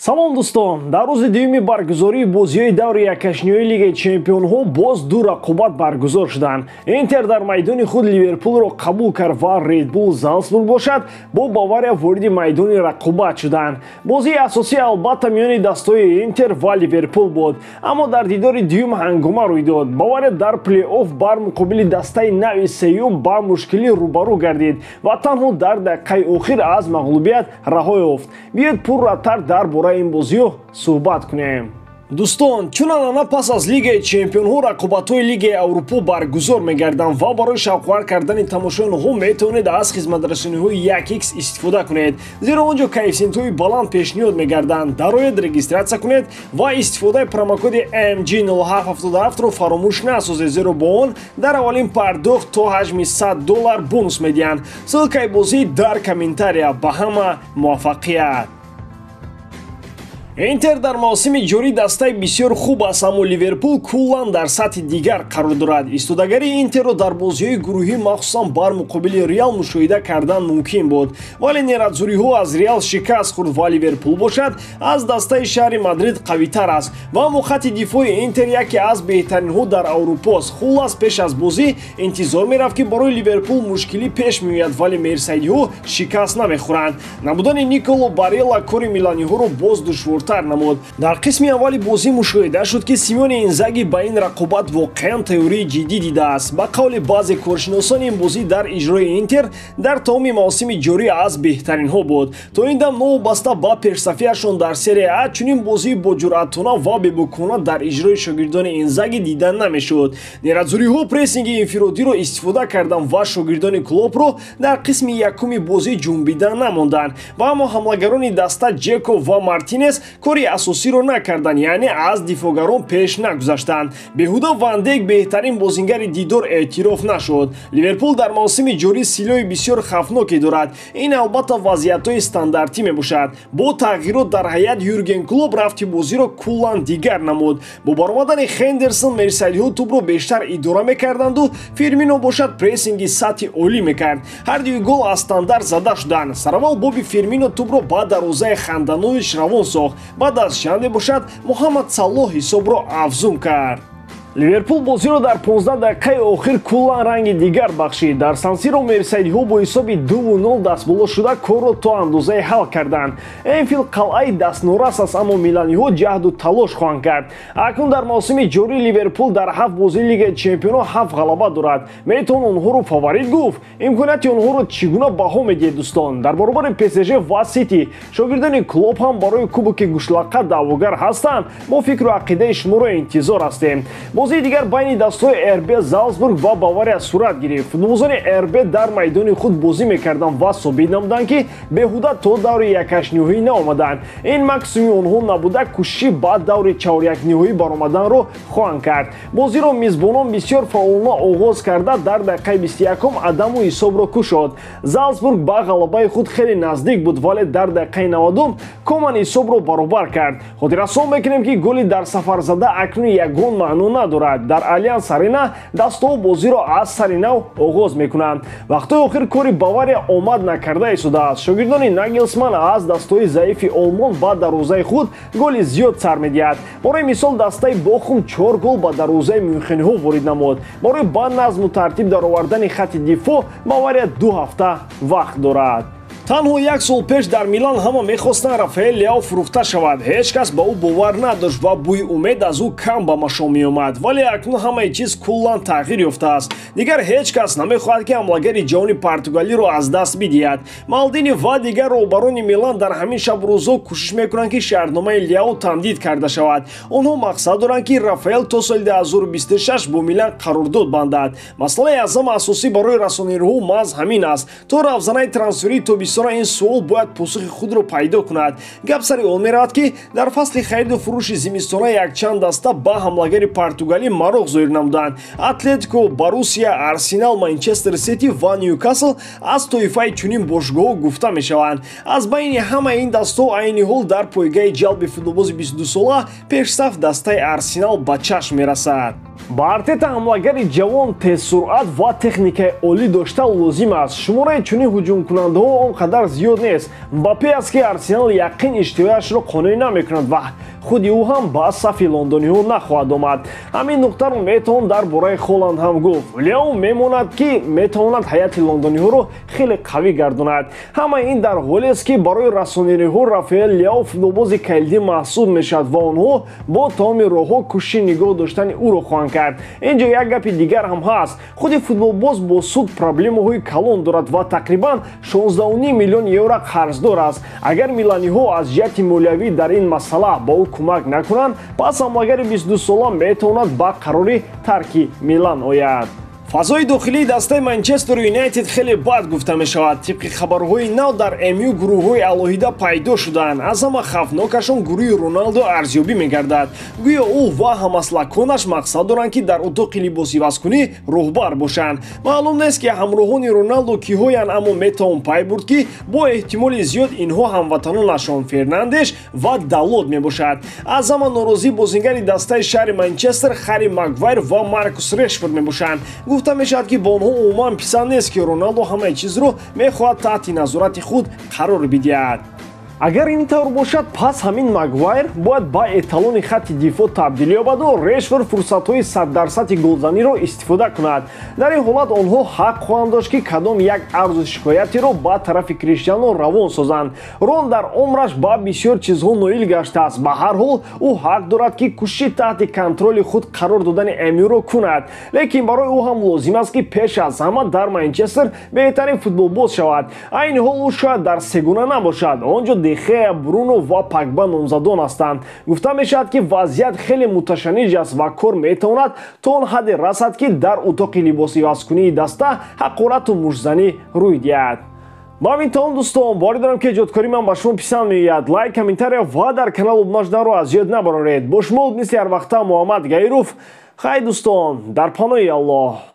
Салом дӯстон, дар рӯзи дуюми баргузории бозиҳои даври яккашниҳои Лигаи Чемпионҳо боз ду рақобат баргузор шуданд. Интер дар майдони худ Ливерпулро қабул кард ва Ред Булл Залцбург бошад бо Бавария вориди майдони рақобат шуданд. Бозии асосӣ албатта миёни дастҳои Интер ва Ливерпул буд, аммо дар дидори дуюм ҳангома рӯй дод. Бавария дар плей-офф бар муқобили дастаи нави сеюм ба мушкилӣ рӯбарӯ гардид ва танҳо дар дақиқаи охир аз мағлубият раҳо ёфт. Биёед пурратар дар бораи ин бозиҳо суҳбат кунем. Дӯстон, чун анъана пас аз Лигаи Чемпионҳо рақобатҳои Лигаи Аврупо баргузор мегарданд ва барои шавқовар кардани тамошои онҳо метавонед аз хизматрасониҳои 1x истифода кунед, зеро он ҷо коэффисиентҳои баланд пешниҳод мегарданд. Дароед, регистратсия кунед ва истифодаи промокоди MG0777-ро фаромӯш насозед, зеро бо он дар аввалин пардохт то ҳаҷми $100 бонус медиҳанд. Ссылкаи бозӣ дар комментария. Ба ҳама муваффақият! Интер дар мавсими ҷорӣ дастаи бисёр хуб аст, аммо Ливерпул куллан дар сатҳи дигар қарор дорад. Истодагарии Интерро дар бозиҳои гурӯҳӣ махсусан бар муқобили Реал мушоҳида кардан мумкин буд, вале нератзуриҳо аз Реал шикаст хӯрд ва Ливерпул бошад аз дастаи шаҳри Мадрид қавитар аст ва аммо хатти дифои Интер яке аз беҳтаринҳо дар Аврупост. Хуллас, пеш аз бозӣ интизор мерафт, ки барои Ливерпул мушкилӣ пеш меояд, вале мерсайдиҳо шикаст намехӯранд. Набудани Николо Барелла кори миланиҳоро боз душвор намуд. Дар қисми аввали бозӣ мушоҳида шуд, ки Симоне Инзаги ба ин рақобат воқеан тайёрии ҷиддӣ дидааст. Ба қавли баъзе коршиносон, ин бозӣ дар иҷрои Интер дар тамоми мавсими ҷорӣ аз беҳтаринҳо буд. То ин дам новобаста ба пешсафиашон дар Серия А чунин бозии боҷуръатона ва бебукона дар иҷрои шогирдони Инзаги дида намешуд. Нератзуриҳо прессинги инфиродиро истифода карданд ва шогирдони Клопро дар қисми якуми бозӣ ҷунбида намонданд ва аммо ҳамлагарони даста Ҷеко ва Мартинес кори асосиро накарданд, яъне аз дифоъгарон пеш нагузаштанд. Беҳуда Ван Дейк беҳтарин бозингари дидор эътироф нашуд. Ливерпул дар мавсими ҷорӣ силоҳи бисёр хавфноке дорад. Ин албатта вазъиятҳои стандартӣ мебошад. Бо тағйирот дар ҳайат Юрген Клоп рафти бозиро куллан дигар намуд. Бо баромадани Хендерсон мерсайдиҳо тӯбро бештар идора мекарданду Фирмино бошад прессинги сатҳи олӣ мекард. Ҳар дуи гол аз стандарт зада шуданд. Сараввал Боби Фирмино тӯбро ба дарвозаи Ханданович равон сохт. Баъд аз чанде бошад Муҳаммад Салоҳ ҳисобро афзун кард. Ливерпул бозиро дар 15 дақиқаи охир куллан ранги дигар бахшид. Дар Сан-Сиро мерсайдиҳо бо ҳисоби 2-0 дастболо шуда корро то андозае ҳал карданд. Энфилд қалъаи дастнорас аст, аммо миланиҳо ҷаҳду талош хоҳанд кард. Акнун дар мавсими ҷорӣ Ливерпул дар 7 бозии Лигаи Чемпионҳо 7 ғалаба дорад. Метавон онҳоро фаворит гуфт? Имконияти онҳоро чӣ гуна баҳо медиҳед, дӯстон? Дар баробари ПСЖ ва Сити шогирдони Клоп ҳам барои кубоки гӯшлақа даъвогар ҳастанд. Мо фикру ақидаи шуморо интизор ҳастем. Бозии дигар байни дастҳои РБ Залцбург ва Бавария сурат гирифт. Футболбозони РБ дар майдони худ бозӣ мекарданд ва собит намуданд, ки беҳуда то даври яккашниҳоӣ наомаданд. Ин максимуми онҳо набуда, кӯшиши ба даври чаҳорякниҳоӣ баромаданро хоҳанд кард. Бозиро мизбонон бисёр фаъолона оғоз карда дар дақиқаи 21 Адаму ҳисобро кушод. Залцбург ба ғалабаи худ хеле наздик буд, вале дар дақиқаи 90 Коман ҳисобро баробар кард. Хотиррасон мекунем, ки голи дар сафарзада акнун ягон маъно надорад. Дар Алианс Арена дастҳо бозиро аз сари нав оғоз мекунанд. Вақтҳои охир кори Бавария омад накарда истодааст. Шогирдони Нагелсман аз дастҳои заифи Олмон ба дарвозаи худ голи зиёд сар медиҳад. Барои мисол дастаи Бохум 4 гол ба дарвозаи мюнхениҳо ворид намуд. Барои ба назму тартиб даровардани хатти дифоъ Бавария 2 ҳафта вақт дорад. Танҳо як сол пеш дар Милан ҳама мехостанд Рафаэл Леао фурӯхта шавад. Ҳеҷ кас ба ӯ бовар надошт ва бӯи умед аз ӯ кам ба машом меомад. Вале акнун ҳамаи чиз куллан тағйир ёфтааст. Дигар ҳеҷ кас намехоҳад, ки ҳамлагари ҷавони португалиро аз даст бидиҳад. Малдини ва дигар роҳбарони Милан дар ҳамин шабрӯзҳо кӯшиш мекунанд, ки шартномаи Леао тамдид карда шавад. Онҳо мақсад доранд, ки Рафаэл то соли 2026 бо Милан қарордод бандад. Масъалаи аз ҳама асосӣ барои расонирҳо маҳз ҳамин аст. То равзанаи трансферии тобистона ин суол бояд посухи худро пайдо кунад. Гап сари он меравад, ки дар фасли хариду фурӯши зимистона якчанд даста ба ҳамлагари португалӣ мароқ зоҳир намуданд. Атлетико, Боруссия, Арсенал, Манчестер Сити ва Ньюкасл аз тоифаи чунин бошгоҳҳо гуфта мешаванд. Аз байни ҳамаи ин дастҳо айни ҳол дар пойгаи ҷалби футболбози 22сола пешсаф дастаи Арсенал ба чашм мерасад. Ба Артета ҳамлагари ҷавон, тезсуръат ва техникаи олӣ дошта лозим аст. Шумораи чунин ҳуҷумкунандаҳо он қадар зиёд нест. Мбаппе аст, ки Арсенал яқин иштиҳояшро қонеъ намекунад ва худи ӯ ҳам ба сафи лондониҳо нахоҳад омад. Ҳамин нуқтаро метавон дар бораи Холанд ҳам гуфт. Лео мемонад, ки метавонад ҳайати лондониҳоро хеле қавӣ гардонад. Ҳамаи ин дар ҳолест, ки барои расонириҳо Рафаэл Лео футболбози калидӣ маҳсуб мешавад ва онҳо бо тамоми роҳҳо кӯшиши нигоҳ доштани ӯро хоҳанд кард. Инҷо як гапи дигар ҳам ҳаст. Худи футболбоз бо суд проблемаҳои калон дорад ва тақрибан 16,5 миллион евро қарздор аст. Агар миланиҳо аз ҷиҳати молиявӣ дар ин масъала ба ӯ кӯмак накунанд, пас ҳамлагари 22сола метавонад ба қарори тарки Милан ояд. Фазои дохилии дастаи Манчестер Юнайтед хеле бад гуфта мешавад. Тибқи хабарҳои нав, дар МЮ гурӯҳҳои алоҳида пайдо шудаанд. Аз ҳама хавфнокашон гурӯҳи Роналдо арзёбӣ мегардад. Гӯё ӯ ва ҳамаслаконаш мақсад доранд, ки дар утоқи либосивазкунӣ роҳбар бошанд. Маълум нест, ки ҳамроҳони Роналдо киҳоянд, аммо метавон пай бурд, ки бо эҳтимоли зиёд инҳо ҳамватанонашон Фернандеш ва Далот мебошад. Аз ҳама норозӣ бозингари дастаи шаҳри Манчестер Харри Магвайр ва Маркус Решфорд мебошанд. Гуфта мешавад, ки бо онҳо умуман писанд нест, ки Роналдо ҳамаи чизро мехоҳад таҳти назорати худ қарор бидиҳад. Агар ин тавр бошад, пас ҳамин Магвайр бояд ба эталони хатти дифоъ табдил ёбаду Решфорд фурсатҳои 100-дарсади голзаниро истифода кунад. Дар ин ҳолат онҳо ҳақ хоҳанд дошт, ки кадом як арзу шикоятеро ба тарафи Криштиано равон созанд. Рон дар умраш ба бисёр чизҳо ноил гаштааст. Ба ҳар ҳол, ӯ ҳақ дорад, ки кӯшиши таҳти контроли худ қарор додани МЮ-ро кунад, лекин барои ӯ ҳам лозим аст, ки пеш аз ҳама дар Манчестер беҳтарин футболбоз шавад. Айни ҳол ӯ шояд дар сегона набошад. Он ҷо Дехея, Бруно ва Пагба номзадон ҳастанд. Гуфта мешавад, ки вазъият хеле муташанниҷ аст ва кор метавонад то он ҳадде расад, ки дар утоқи либосивазкунии даста ҳақорату муштзанӣ рӯй диҳад. Ба ҳамин тамом, дӯстон, боварӣ дорам, ки эҷодкории ман ба шумо писанд меояд. Лайк, комментария ва дар канал обуна шуданро аз ёд набароред. Бо шумо мисли ҳар вақта Муҳаммад Гаиров. Хай, дӯстон, дар паноҳи Аллоҳ.